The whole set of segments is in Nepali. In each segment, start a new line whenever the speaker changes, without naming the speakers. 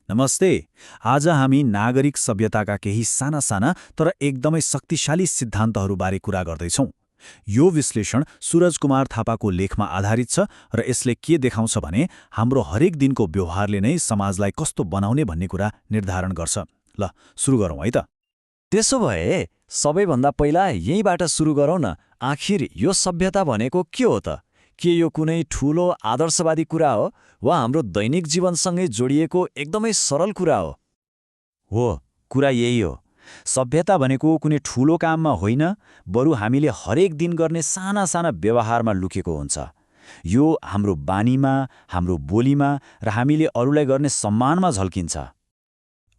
नमस्ते। आज हामी नागरिक सभ्यताका केही साना साना तर एकदमै शक्तिशाली सिद्धान्तहरूबारे कुरा गर्दैछौँ। यो विश्लेषण सूरज कुमार थापाको लेखमा आधारित छ र यसले के देखाउँछ भने हाम्रो हरेक दिनको व्यवहारले नै समाजलाई कस्तो बनाउने भन्ने कुरा निर्धारण गर्छ। ल सुरु गरौँ है त।
त्यसो भए सबैभन्दा पहिला यहीँबाट सुरु गरौँ न। आखिर यो सभ्यता भनेको के हो त? के यो कुनै ठूलो आदर्शवादी कुरा हो वा हाम्रो दैनिक जीवनसँगै जोडिएको एकदमै सरल कुरा हो?
हो, कुरा यही हो। सभ्यता भनेको कुनै ठूलो काममा होइन, बरु हामीले हरेक दिन गर्ने साना साना व्यवहारमा लुकेको हुन्छ। यो हाम्रो बानीमा, हाम्रो बोलीमा र हामीले अरूलाई गर्ने सम्मानमा झल्किन्छ।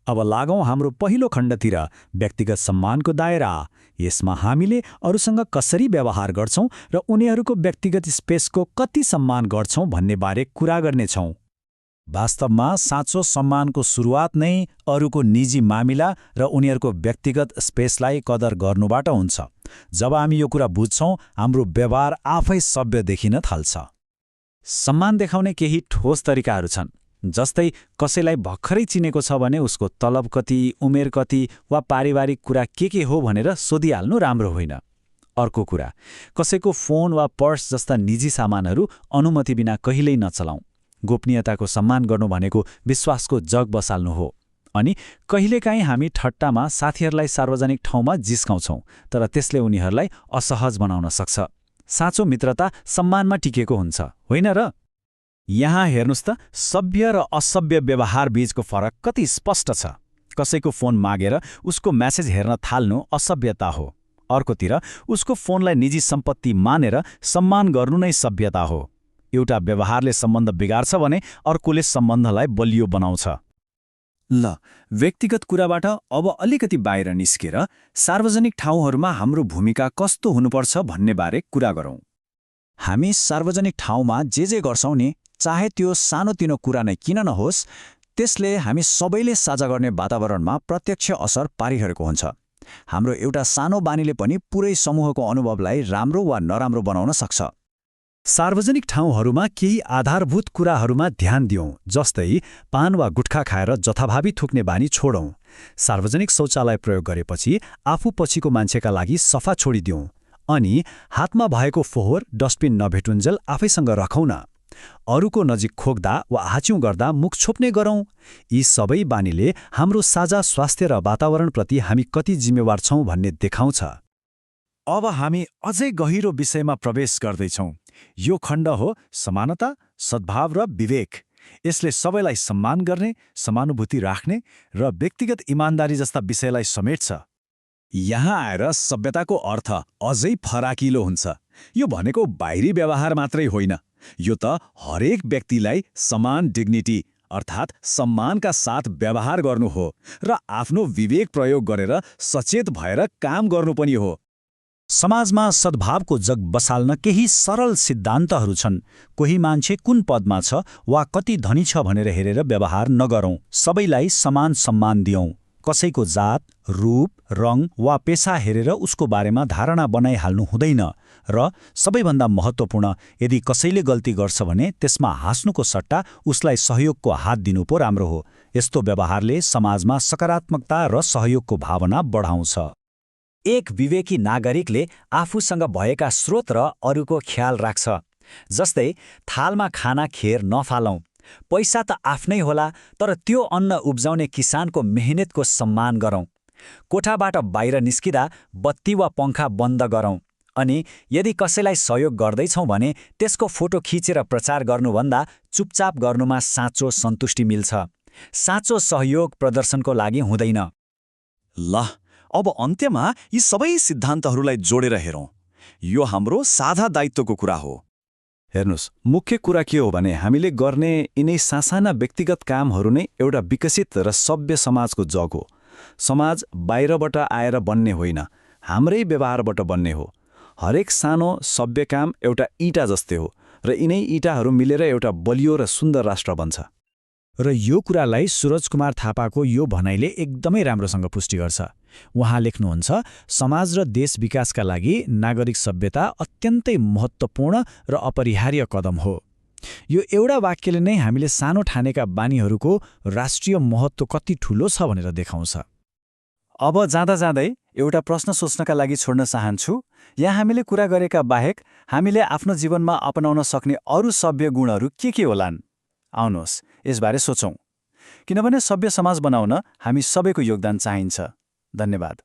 अब लागौँ हाम्रो पहिलो खण्डतिर, व्यक्तिगत सम्मानको दायरा। यसमा हामीले अरूसँग कसरी व्यवहार गर्छौं र उनीहरूको व्यक्तिगत स्पेसको कति सम्मान गर्छौं भन्ने बारे कुरा गर्नेछौं। वास्तवमा साँचो सम्मानको सुरुवात नै अरूको निजी मामिला र उनीहरूको व्यक्तिगत स्पेसलाई कदर गर्नुबाट हुन्छ। जब हामी यो कुरा बुझ्छौं, हाम्रो व्यवहार आफै सभ्य देखिन थाल्छ। सम्मान देखाउने केही ठोस तरिकाहरू छन्। जस्तै कसैलाई भर्खरै चिनेको छ भने उसको तलब कति, उमेर कति वा पारिवारिक कुरा के हो भनेर सोधिहाल्नु राम्रो होइन। अर्को कुरा, कसैको फोन वा पर्स जस्ता निजी सामानहरू अनुमति बिना कहिल्यै नचलाऊ। गोपनीयताको सम्मान गर्नु भनेको विश्वासको जग बसाल्नु हो। अनि कहिलेकाहीँ हामी ठट्टामा साथीहरूलाई सार्वजनिक ठाउँमा जिस्काउँछौँ, तर त्यसले उनीहरूलाई असहज बनाउन सक्छ। साँचो मित्रता सम्मानमा टिकेको हुन्छ, होइन र? यहाँ हेर्नुस् त, सभ्य र असभ्य व्यवहार बीचको फरक कति स्पष्ट छ। कसैको फोन मागेर उसको मेसेज हेर्न थाल्नु असभ्यता हो। अर्कोतिर उसको फोनलाई निजी सम्पत्ति मानेर सम्मान गर्नु नै सभ्यता हो। एउटा व्यवहारले सम्बन्ध बिगार्छ भने अर्कोले सम्बन्धलाई बलियो बनाउँछ। ल, व्यक्तिगत कुराबाट अब अलिकति बाहिर निस्केर सार्वजनिक ठाउँहरूमा हाम्रो भूमिका कस्तो हुनुपर्छ भन्नेबारे कुरा गरौँ। हामी सार्वजनिक ठाउँमा जे गर्छौँ नि, चाहे त्यो सानोतिनो कुरा नै किन नहोस्, त्यसले हामी सबैले साझा गर्ने वातावरणमा प्रत्यक्ष असर पारिरहेको हुन्छ। हाम्रो एउटा सानो बानीले पनि पुरै समूहको अनुभवलाई राम्रो वा नराम्रो बनाउन सक्छ। सार्वजनिक ठाउँहरूमा केही आधारभूत कुराहरूमा ध्यान दियौँ, जस्तै पान वा गुट्खा खाएर जथाभावी थुक्ने बानी छोडौँ। सार्वजनिक शौचालय प्रयोग गरेपछि आफू पछिको मान्छेका लागि सफा छोडिदिउँ। अनि हातमा भएको फोहोर डस्टबिन नभेटुन्जेल आफैसँग रखौँ न। अरूको नजिक खोक्दा वा हाच्यौँ गर्दा मुख छोप्ने गरौँ। यी सबै बानीले हाम्रो साझा स्वास्थ्य र वातावरणप्रति हामी कति जिम्मेवार छौँ भन्ने देखाउँछ। अब हामी अझै गहिरो विषयमा प्रवेश गर्दैछौँ। यो खण्ड हो समानता, सद्भाव र विवेक। यसले सबैलाई सम्मान गर्ने, समानुभूति राख्ने र व्यक्तिगत इमान्दारी जस्ता विषयलाई समेट्छ। यहाँ आएर सभ्यताको अर्थ अझै फराकिलो हुन्छ। यो भनेको बाहिरी व्यवहार मात्रै होइन, यो त हरेक व्यक्तिलाई समान डिग्निटी अर्थात् सम्मानका साथ व्यवहार गर्नु हो र आफ्नो विवेक प्रयोग गरेर सचेत भएर काम गर्नु पनि हो। समाजमा सद्भावको जग बसाल्न केही सरल सिद्धान्तहरू छन्। कोही मान्छे कुन पदमा छ वा कति धनी छ भनेर हेरेर व्यवहार नगरौँ। सबैलाई समान सम्मान दियौँ। कसैको जात, रूप, रङ वा पेशा हेरेर उसको बारेमा धारणा बनाइहाल्नु हुँदैन। र सबैभन्दा महत्त्वपूर्ण, यदि कसैले गल्ती गर्छ भने त्यसमा हाँस्नुको सट्टा उसलाई सहयोगको हात दिनु पो राम्रो हो। यस्तो व्यवहारले समाजमा सकारात्मकता र सहयोगको भावना बढाउँछ। एक विवेकी नागरिकले आफूसँग भएका स्रोत र अरूको ख्याल राख्छ। जस्तै थालमा खाना खेर नफालौँ। पैसा त आफ्नै होला, तर त्यो अन्न उब्जाउने किसानको मेहनतको सम्मान गरौँ। कोठाबाट बाहिर निस्किँदा बत्ती वा पङ्खा बन्द गरौँ। अनि यदि कसैलाई सहयोग गर्दैछौँ भने त्यसको फोटो खिचेर प्रचार गर्नुभन्दा चुपचाप गर्नुमा साँचो सन्तुष्टि मिल्छ। साँचो सहयोग प्रदर्शनको लागि हुँदैन।
ल, अब अन्त्यमा यी सबै सिद्धान्तहरूलाई जोडेर हेरौँ। यो हाम्रो साझा दायित्वको कुरा हो।
हेर्नुस्, मुख्य कुरा के हो भने हामीले गर्ने यिनै सासाना व्यक्तिगत कामहरू नै एउटा विकसित र सभ्य समाजको जग हो। समाज बाहिरबाट आएर बन्ने होइन, हाम्रै व्यवहारबाट बन्ने हो। हरेक सानो सभ्य काम एउटा इँटा जस्तै हो र यिनै इँटाहरू मिलेर एउटा बलियो र सुन्दर राष्ट्र बन्छ। र यो कुरालाई सूरज कुमार थापाको यो भनाइले एकदमै राम्रोसँग पुष्टि गर्छ। उहाँ लेख्नुहुन्छ, समाज र देश विकासका लागि नागरिक सभ्यता अत्यन्तै महत्त्वपूर्ण र अपरिहार्य कदम हो।
यो एउटा वाक्यले नै हामीले सानो ठानेका बानीहरूको राष्ट्रिय महत्त्व कति ठूलो छ भनेर देखाउँछ।
अब जाँदा जाँदै एउटा प्रश्न सोच्नका लागि छोड्न चाहन्छु। यहाँ हामीले कुरा गरेका बाहेक हामीले आफ्नो जीवनमा अपनाउन सक्ने अरू सभ्य गुणहरू के होलान्? आउनुहोस् यसबारे सोचौं। किनभने सभ्य समाज बनाउन हामी सबैको योगदान चाहिन्छ। धन्यवाद।